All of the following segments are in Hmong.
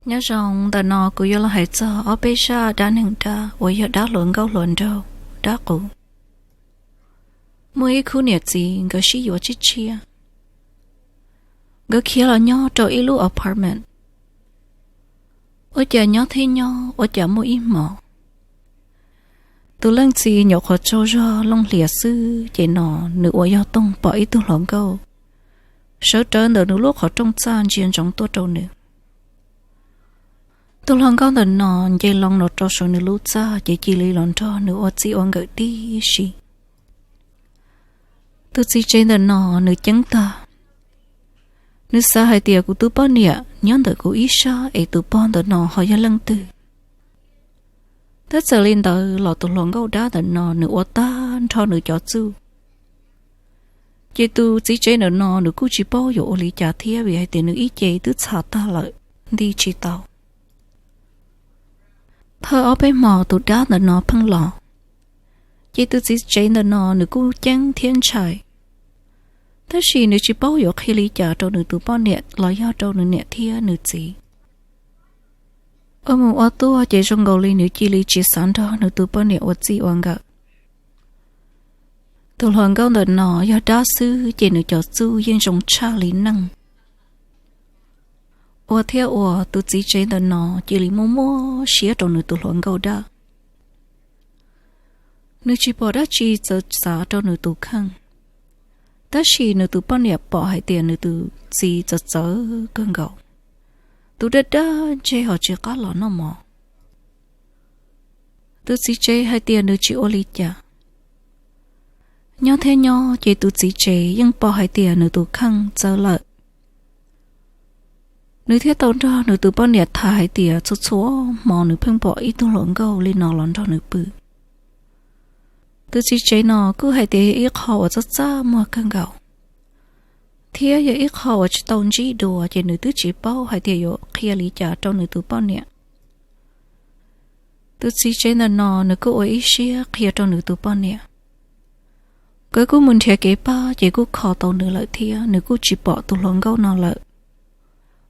Nyob zoo, ntawm no kuv yuav los hais txog ob peb zaj dab neeg dab uas yog dab hluas nkauj hluas nraug, dab qus. Muaj ib khub niam txiv nkawd sib yuav tshiab tshiab, nkawd khiav los nyob rau ib lub apartment. Ua cas nyob thiab nyob, ua cas muaj ib hmos tus leej txiv nyuam qhuav tsaug zog looj hlias xwb ces no nws ua yog toog pom ib tug hluas nkauj sawv rawv ntawm nws lub qhov rooj txaj ntsia ntsoov tuaj rau nws. Tus hluas nkauj ntawm no nce loo los rau saum nws lub txaj ces cia li los nrog nws ua txij ua nkawm tib si. Tus txiv tsev ntawm no nws ceeb tag, nws xav hais tias kuv tus poj niam nyob ntawm kuv ib sab es tus pog ntawm no ho yog leej twg. Tab txawm li ntawd los tus hluas nkauj dab ntawm no nws ua tag nrho nws cov txuj. Ces tus txiv tsev ntawm no nws kuj tsis paub yuav ua li cas thiab vim hais tias nws ib ce twb txhav tag lawm, nti tsis tau. Thawj ob peb hmo tus dab ntawm no pheej los, ces tus txiv tsev ntawm no nws kuj ceeb thiab ntshai, tab sis nws tsis paub yuav qhia li cas rau nws tus poj niam los yog rau nws niam thiab nws txiv. Ua mus ua tuaj ces zoo nkaus li nws cia li tsis xav nrog nws tus poj niam ua txij ua nkawm. Tus hluas nkauj ntawm no yog dab xwb ces nws cov txuj yeej zoo tshaj li neeg. Ua thiab ua tus txiv tsev ntawm no cia li muaj muaj siab rau nws tus hluas nkauj dab. Nws tsis pom dab tsi txawv txav rau nws tus kheej, tab sis nws tus poj niam pom hais tias nws tus txiv txawv txawv kawg nkaus, tus dab dab ntseg ho tsis qab los noj mov. Tus txiv tsev hais tias nws tsis ua li cas. Nyob thiab nyob ces tus txiv tsev yeej pom hais tias nws tus kheej txawv lawm. Nws thiaj tau nrog nws tus poj niam tham hais tias txhua txhua hmo nws pheej pom ib tug hluas nkauj li no los nrog nws pw. Tus txiv tsev no kuj hais tias yog ib qho uas txaj txaj muag kawg nkaus, thiab yog ib qho uas tsis tau ntsib dua ces nws twb tsis paub hais tias yuav qhia li cas rau nws tus poj niam. Tus txiv tsev ntawm no nws kuj ua ib siab qhia rau nws tus poj niam. Nkawd kuj mus nrhiav kev pab ces kuj kho tau nws lawm thiab nws kuj tsis pom tus hluas nkauj no lawm.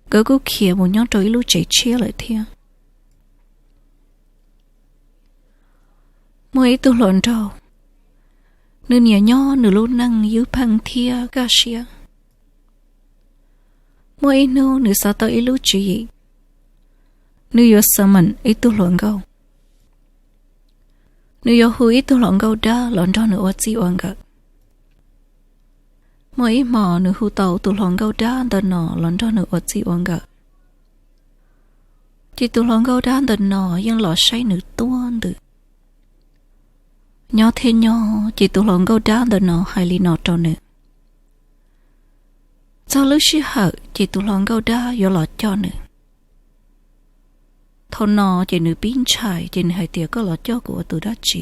Nkawd kuj khiav mus nyob rau ib lub tsev tshiab lawm thiab. Muaj ib tug hluas nraug, nws niaj nyob nws lub neej ywj pheej thiab kaj siab. Muaj ib hnub nws xav tau ib lub tswv yim, nws yuav summon ib tug hluas nkauj. Nws yuav hu ib tug hluas nkauj dab los nrog nws ua txij ua nkawm. Muaj ib hmo nws hu tau tus hluas nkauj dab ntawm no los nrog nws ua txij ua nkawm, ces tus hluas nkauj dab ntawm no yeej los saib nws tuaj ntws. Nyob thiab nyob ces tus hluas nkauj dab ntawm no hais li no rau nws: Txog lub sij hawm ces tus hluas nkauj dab yuav los coj nws. Thaum no ces nws pib ntshai ces nws hais tias, Koj los coj kuv ua tus dab tsi?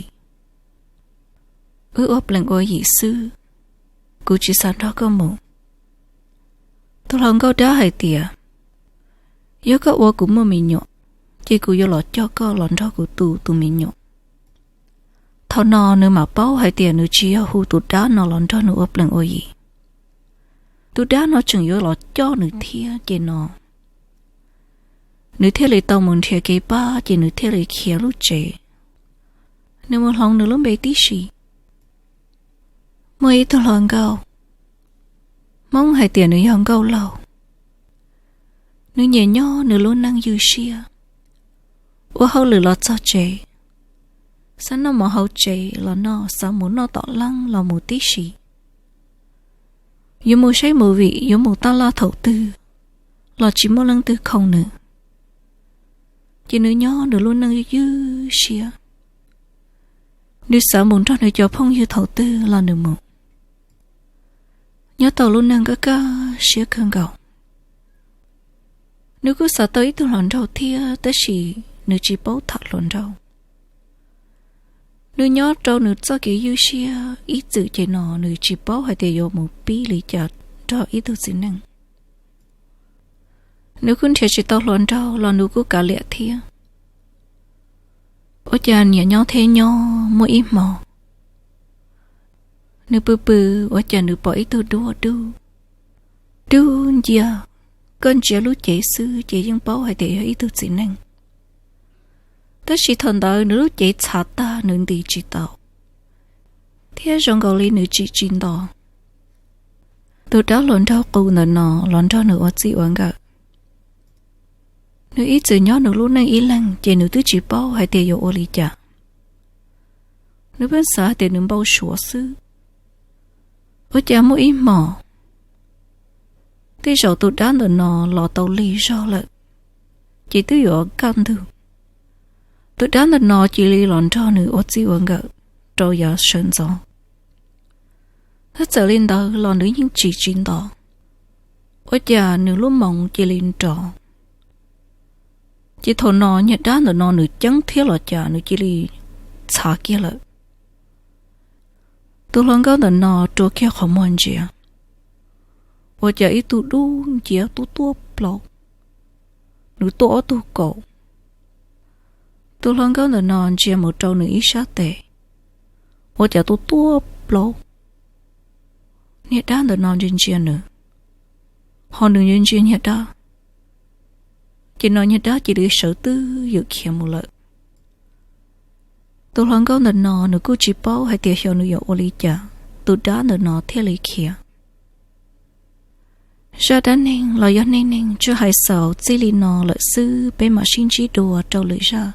Wb ua plees ua yim xwb, kuv tsis xav nrog koj mus. Tus hluas nkauj dab hais tias, Yog koj ua kuv muaj me nyuam, ces kuv yuav los coj koj los nrog kuv tu tus me nyuam. Thaum no nws mam paub hais tias nws tsis yog hu tus dab no los nrog nws ua plees ua yim. Tus dab no tseem yuav los coj nws thiab ces no nws thiaj li tau mus nrhiav kev pab ces nws thiaj li khiav lub tsev, nws mus hloov nws lub npe tib si. Muaj ib tug hluas nkauj, Hmoob hais tias nws yog nkauj laug. Nws nyiam nyob nws lub neej ywj siab, ua hauj lwm los txog tsev, xav noj mov hauv tsev los noj, xav mus noj tom leeb los mus tib si. Yuav mus saib movie, yuav mus taj laj thaum twg los tsis muaj leej twg khoo nws. Ces nws nyob nws lub neej ywj siab, nws xav mus nrog nws cov phooj ywg thaum twg los nws mus. Nyob tau lub neej kaj kaj siab kawg nkaus. Nws kuj xav tau ib tug hluas nraug thiab tab sis nws tsis paub tham hluas nraug. Nws nyob rau nws txoj kev ywj siab ib txwm ces no nws tsis paub hais tias yuav mus pib li cas nrog ib tug txiv neej. Nws kuj nrhiav tsis tau hluas nraug los nws kuj kav liam thiab. Ua cas niaj nyob thiab nyob muaj ib hmo, nws pw pw, ua cas nws pom ib tug duab dub, dub nciab, Koj ntsia lub cev xwb ces yeej paub hais tias yog ib tug txiv neej, tab sis thaum ntawd nws lub cev txhav tag, nws nti tsis tau, thiab zoo nkaus li nws tsim tsis nto. Tus dab hluas nraug qus ntawm no los nrog nws ua txij ua nkawm. Nws ib txwm nyob nws lub neej ib leeg ces nws twb tsis paub hais tias yuav ua li cas. Nws pheej xav hais tias nws npau suav xwb. Ua cas muaj ib hmos, tej zaum tus dab ntawm no los tau lig zog lawm, ces twb yuav kaj ntug, tus dab ntawm no cia li los nrog nws ua txij ua nkawm rau yav sawv ntxov. Tab txawm li ntawd los nws yeej tsim tsis nto, ua cas nws lub moov cia li nrov. Ces thaum no niag dab ntawm no nws ceeb thiab los cas nws cia li txhav kiag lawm. Tus hluas nkauj ntawm no rua kiag qhov muag ntsia, ua cas ib tug dub nciab tuab tuab plaub, nws tuaj ob tug kaum. Tus hluas nkauj ntawm no ntsia mus rau nws ib sab tes, ua cas tuaj tuab plaub. Niag dab ntawm no ntsia ntsia nws, ho nws ntsia ntsia niag dab, ces no niag dab cia li sawv twj ywm khiav mus lawm. Tus hluas nkauj ntawm no nws kuj tsis paub hais tias xyov nws yuav ua li cas tus dab ntawm no thiaj li khiav. Zaj dab neeg los yog neej neeg tsuas hais xaus txij li no lawm xwb, peb mam sib ntsib dua rau lwm zaj.